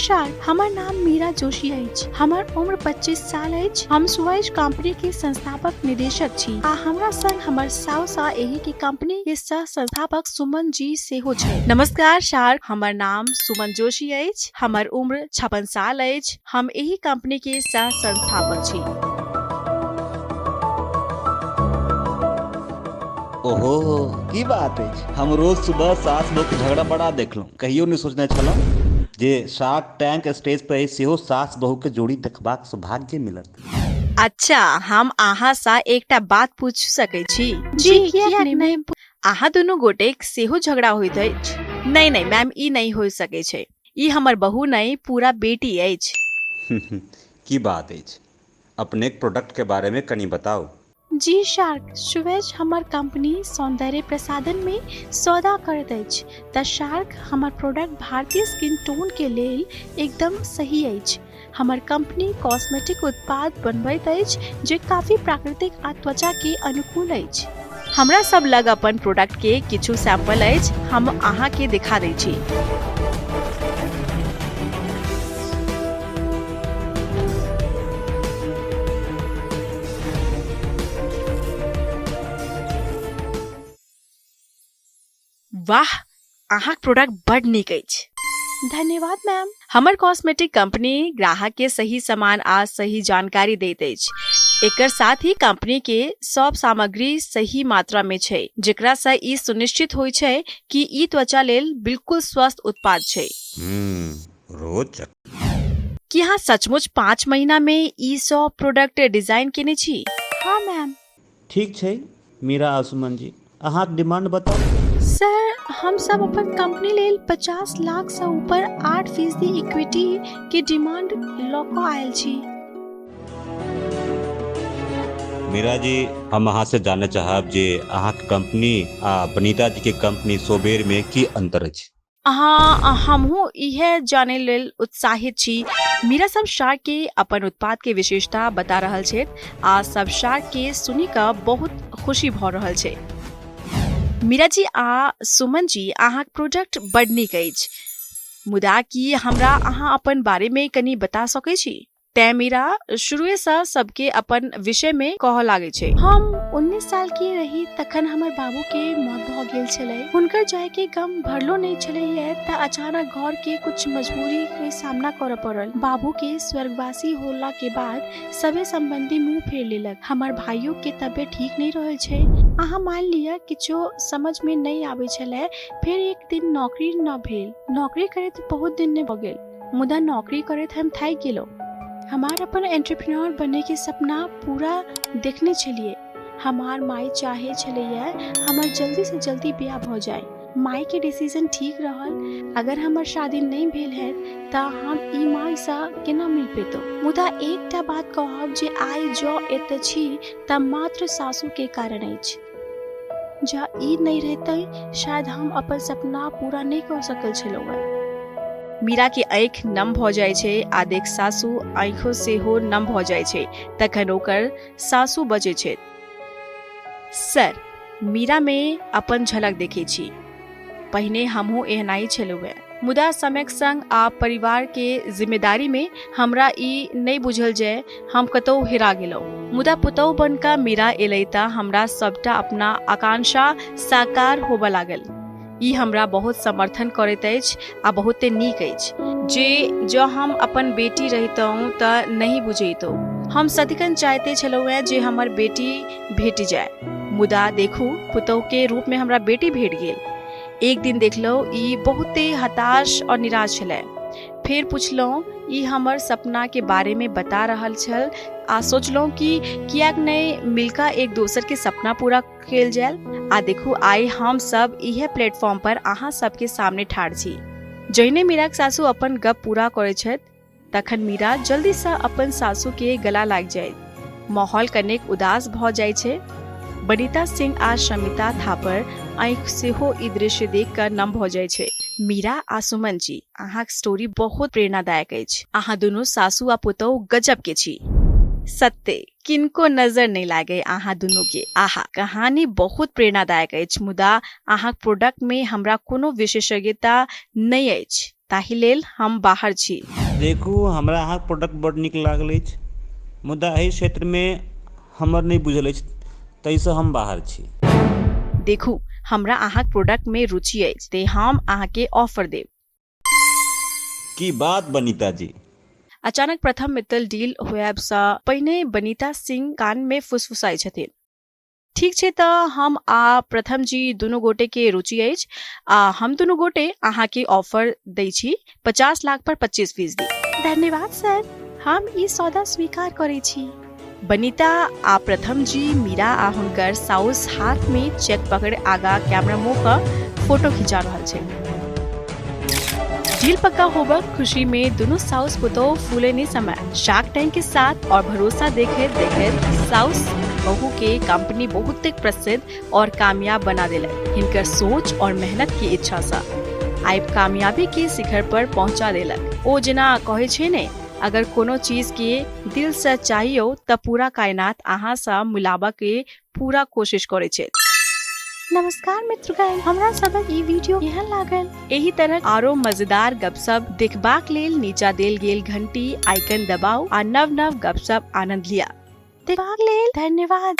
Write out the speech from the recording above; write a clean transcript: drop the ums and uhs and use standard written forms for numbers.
Shark, हमर नाम मीरा जोशी अछि। हमर उम्र 25 साल अछि। हम सुवैश कंपनी के संस्थापक निदेशक छी आ हमरा संग हमर साउस आ एहि के कंपनी के सह संस्थापक सुमन जी सेहो छै। नमस्कार शार्क, हमर नाम सुमन जोशी अछि। हमर उम्र 56 साल अछि। हम एहि कंपनी के सह संस्थापक छी। ओहो, की बात अछि। हम रोज सुबह सास बहू के झगड़ा बड़ा देखलहुँ। कहियो नहि सोचने छलहुँ जे शार्क टैंक स्टेज पर सेहो सास बहू के जोड़ी देखबाक सौभाग्य मिलत। अच्छा, हम अहाँ सँ एकटा बात पूछि सकै छी? जी, किएक नहि? अहाँ दुनू गोटेक सेहो झगड़ा होइत अछि? नहि नहि मैम, ई नहि हो सकै छै। ई हमर बहू नहि, पूरा बेटी अछि। की बात अछि। अपनेक प्रोडक्ट के बारे में कनी बताउ। जी शार्क, सुवेज हमर कंपनी सौंदर्य प्रसाधन में सौदा करैत अछि त शार्क हमर प्रोडक्ट भारतीय स्किन टोन के लेल एकदम सही अछि। हमर कंपनी कॉस्मेटिक उत्पाद बनबैत अछि जे काफी प्राकृतिक आ त्वचा के अनुकूल अछि। हमरा सब लग अपन प्रोडक्ट के किछु सैंपल अछि, हम अहाँ के देखा दै छी। वाह, अहाँक प्रोडक्ट बड नीक अछि। धन्यवाद मैम। हमर कॉस्मेटिक कंपनी ग्राहक के सही सामान आ सही जानकारी दैत अछि। एकर साथ ही कंपनी के सब सामग्री सही मात्रा में छै, जेकरा से ई सुनिश्चित होय छै कि ई त्वचा लेल बिल्कुल स्वस्थ उत्पाद छै। रोचक। की अहाँ सचमुच 5 महीना में ई सब प्रोडक्ट डिजाइन केने छी? हाँ मैम। ठीक छै मीरा आ सुमन जी, अहाँक डिमांड बताउ। सर, हम सब अपन कंपनी लेल 50 लाख सँ ऊपर 8% इक्विटी के डिमांड लऽ कऽ आयल छी। मीरा जी, हम अहाँ से जानय चाहब जे अहाँक कंपनी आ बनीता जी के कंपनी सोबेर में की अंतर अछि? हाँ, हमहूँ इएह जानै लेल उत्साहित छी। मीरा सब शार्क के अपन उत्पाद के विशेषता बता रहल छथि आ सब शार्क के सुनि कऽ बहुत खुशी भऽ रहल छै। मीरा जी आ सुमन जी, अहाँक प्रोडक्ट बड नीक अछि, मुदा की हमरा अहाँ अपन बारे में कनी बता सकै छी? तें मीरा शुरुएसँ सबके अपन विषयमे कहऽ लागै छै। हम 19 साल के रही तखन हमर बाबू के मौत भऽ गेल छलै। हुनकर जाय के गम भरलो नहि छलैया तऽ अचानक घर के कुछ मजबूरी के सामना करऽ पड़ल। बाबू के स्वर्गवासी होला के बाद सबे संबंधी मुंह फेर लेलक। हमर भाइयो के तबियत ठीक नहि रहल छै। अहाँ मान लिअ किछो समझ में नहि आबै छलै। फेर एक दिन नौकरी न भेल। नौकरी करैत बहुत दिन नहि भऽ गेल, मुदा नौकरी करैत हम थाकि गेलहुँ। हमार अपन एंटरप्रेन्योर बने के सपना पूरा देखने छलिए। हमार माई चाहे छलैया हमर जल्दी से जल्दी ब्याह भऽ जाए। माई के डिसीजन ठीक रहल। अगर हमर शादी नहीं भेल है तऽ हम ई माई सँ केना मिल पेतहुँ। मुदा एकटा बात कहब जे आइ जँ एतऽ छी तऽ मात्र सासू के कारण अछि। जँ ई नहि रहितै शायद हम अपन सपना पूरा नहि कऽ सकल छलहुँ हेँ। मीरा के आँखि नम भऽ जाइ छै आ देख सासू आँखिओ सेहो नम भऽ जाइ छै। तखन ओकर सासू बजै छै, सर, मीरा में अपन झलक देखै छी। पहिने हमहूँ एहनाई छलहुँ हेँ, मुदा समयक संग आ परिवार के जिम्मेदारी में हमरा ई नहि बुझल जे हम कतहु हेरा गेलहुँ। मुदा पुतहु बन कऽ मीरा एलै तऽ हमरा सबटा अपना आकांक्षा साकार होबऽ लागल। ई हमरा बहुत समर्थन करैत अछि आ बहुते नीक अछि जे जँ हम अपन बेटी रहितहुँ तऽ नहि बुझैतहुँ। हम सदिखन चाहते छलहुँ हेँ जे हमर बेटी भेट जाय, मुदा देखू पुतहु के रूप में हमरा बेटी भेट गेल। एक दिन देखलहुँ ई बहुते हताश और निराश छलै। फेर पुछलहुँ, ई हमर सपना के बारे में बता रहल छल आ सोचलहुँ कि किएक नहि मिलकर एक दोसर के सपना पूरा कयल जाय। आ देखू आइ हम सब इहे प्लेटफॉर्म पर अहाँ सबके सामने ठाढ़ छी। जहिने मीराक सासू अपन गप पूरा करै छथि तखन मीरा जल्दी सँ अपन सासू के गला लागि जाय। माहौल कनेक उदास भऽ जाइ छै। बनीता सिंह आ शमिता थापर आँखि सेहो ई दृश्य देख कऽ नम भऽ जाइ छै। मीरा आ सुमन जी, अहाँक स्टोरी बहुत प्रेरणादायक अछि। अहाँ दुनू सासू आ पुतहु गजब के छी। सत्ते किनको नजर नहि लागे अहाँ दुनू के। आहा, कहानी बहुत प्रेरणादायक अछि, मुदा अहाँक प्रोडक्ट में हमरा कोनो विशेषज्ञता नहि अछि। ताहि लेल हम बाहर छी। देखू, हमरा अहाँक प्रोडक्ट बड्ड नीक लागल अछि, मुदा एहि क्षेत्रमे हमर नहि बुझल अछि, ताहिसँ हम बाहर छी। देखू, हमरा अहाँक प्रोडक्टमे रुचि अछि, तेँ हम अहाँकेँ ऑफर देब। की बात बनीता जी। अचानक प्रथम मित्तल डील होयबसँ पहिने बनीता सिंह कानमे फुसफुसाइ छथिन। ठीक छै तऽ हम आ प्रथम जी दुनू गोटेके रुचि अछि आ हम दुनू गोटे अहाँके ऑफर दै छी 50 लाख पर 25%। धन्यवाद सर, हम ई सौदा स्वीकार करै छी। बनीता आ प्रथम जी मीरा आ हुनकर साउस हाथ में चेक पकड़ आगा कैमरा मुँह कऽ फोटो खिंचा रहल छै। डील पक्का होबक खुशी में दुनू साउस पुतोह फूले नहीं समय शार्क टैंक के साथ और भरोसा देखैत देखैत साउस बहू के कंपनी बहुत प्रसिद्ध और कामयाब बना देलक। हिनकर सोच और मेहनत के इच्छा सँ आइ कामयाबी के शिखर पर पहुंचा देलक। ओ जेना कहै छै ने, अगर कोनो चीज के दिल से चाहियो त पूरा कायनात अहाँ सँ मिलाबऽ के पूरा कोशिश करै छै। नमस्कार मित्रगण, हमरा सबक ई वीडियो केहन लागल? एहि तरह आरो मजेदार गपशप देखबाक लेल नीचा देल गेल घंटी आइकन दबाउ आ नव नव गपशप आनंद लिया। देखबाक लेल धन्यवाद।